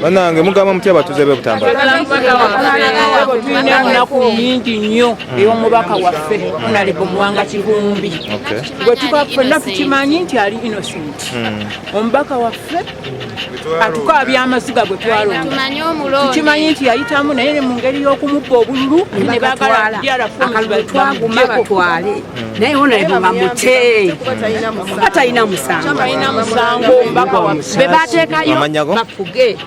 Bannange, mugamba mutya abatuuze b'e Butambala? Tulina ennaku nyingi nnyo ey'omubaka waffe Honorable Muwanga Kivumbi. Gwe tuba ffenna tukimanyi nti ali innocent. Omubaka waffe atukaabya amaziga gwe twalonda. Tumanye omulonde. Tukimanyi nti yayitamu, naye ne mu ngeri y'okumubba obululu ne baagala DR Akalulu twaguma batwale, naye honorable bamute kuba talina musango. Talina musango omubaka waffe. Be bateekayo Amannya go? bafuge.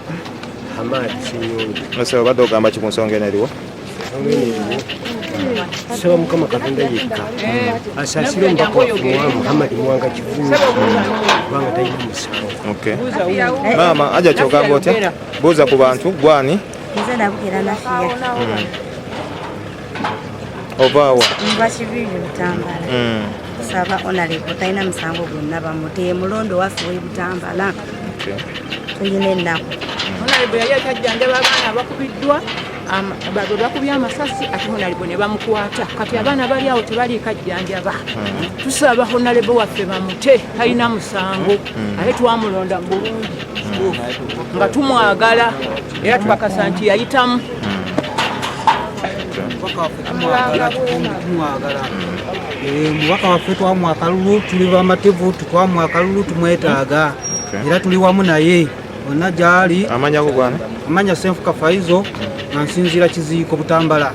Hamad Senyonjo. Ose, obadde ogamba ki ku nsonga eno eriwo? Tusaba Mukama Katonda yekka asaasire omubaka waffe muwa Muhammad Muwanga Kivumbi, kubanga talina musango. Okay. Maama aja, kyogamba otya? Buuza ku bantu gwani. Nze Nabukera Nafiya. Ovaawa? Nva Kibiri, Butambala. Saba honorable talina musango gwonna, bamute, mulondo waffe w'e Butambala. Tulina ennaku. Honorable yali akyajjanjaba abaana abakubiddwa bwe bakubye amasasi, ate honorable ne bamukwata. Kati abaana bali awo tebaliiko ajjanjaba. Tusaba honorable waffe bamute, talina musango, ate twamulonda mu bulungi nga tumwagala, era tukakasa nti yayitamu. Omubaka waffe tumwagala, Kivumbi tumwagala. Omubaka waffe twamuwa akalulu, tuli bamativu, twamuwa akalulu, tumwetaaga era tuli wamu naye onna gyali. Amanya go gwani? Amanya Senfuka Faizo, nga nsinziira Kiziiko, Butambala.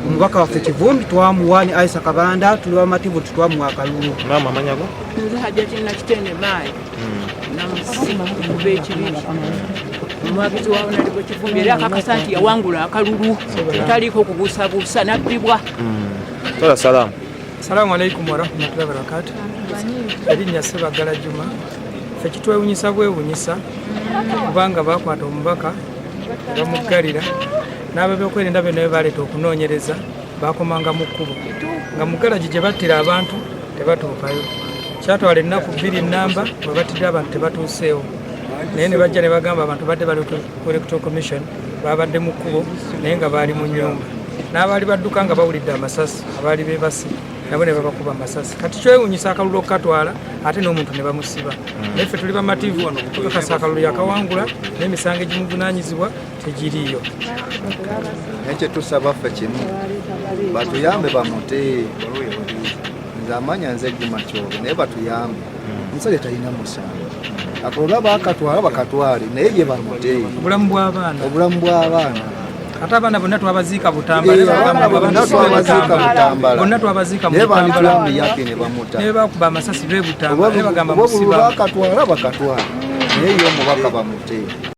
Omubaka waffe Kivumbi twamuwa ne Aisa Kabanda, tuli bamativu, twamuwa akalulu. Maama, amanya go? Nze Hajjati Nakitende Maayi Namusi, okuva Ekibiri, omwagizi wa Honorable Kivumbi, era akakasa nti yawangula akalulu, taliiko okubuusabuusa, nabbibwa. Tola salaamu. Salamu alaikum warahmatullahi wabarakatu. Erinnya Sebagala Juma. Ffe kitwewunyisa bwewunyisa kubanga bakwata omubaka ne bamuggalira, n'abebyokwerinda byonna bye baleeta okunoonyereza bakomanga mu kkubo, nga mu galagi gye battira abantu tebatuukayo. Kyatwala ennaku 2 namba bwe battidde abantu tebatuuseewo, naye ne bajja ne bagamba abantu badde bali ku Electoral Commission, babadde mu kkubo, naye nga baali mu nnyumba, n'abaali badduka nga bawulidde amasasi, abaali beebase nabo ne babakuba amasasi. Kati kyewunyisa akalulu okukatwala ate n'omuntu ne bamusiba, naye ffe tuli bamativu, tukakasa akalulu yakawangula n'emisango egimuvunaanyizibwa tegiriiyo. Naye kyetusaba ffe kimu, batuyambe bamute. Nze amanya nze Juma Kyobe, naye batuyambe, omusajja talina musango. Akalulu bakatwala bakatwale, naye ye bamute. Obulamu bw'abaana. Obulamu bw'abaana. Ate abaana bonna twabaziika Butambala. Eh, abaana bonna twabaziika Butambala. Bonna twabaziika mu Naye Butambala. bandituyambye yake ne bamuta. Ne bakuba amasasi b'e Butambala, naye bagamba Oba obululu musiba. bakatwala bakatwala, naye ye omubaka bamute.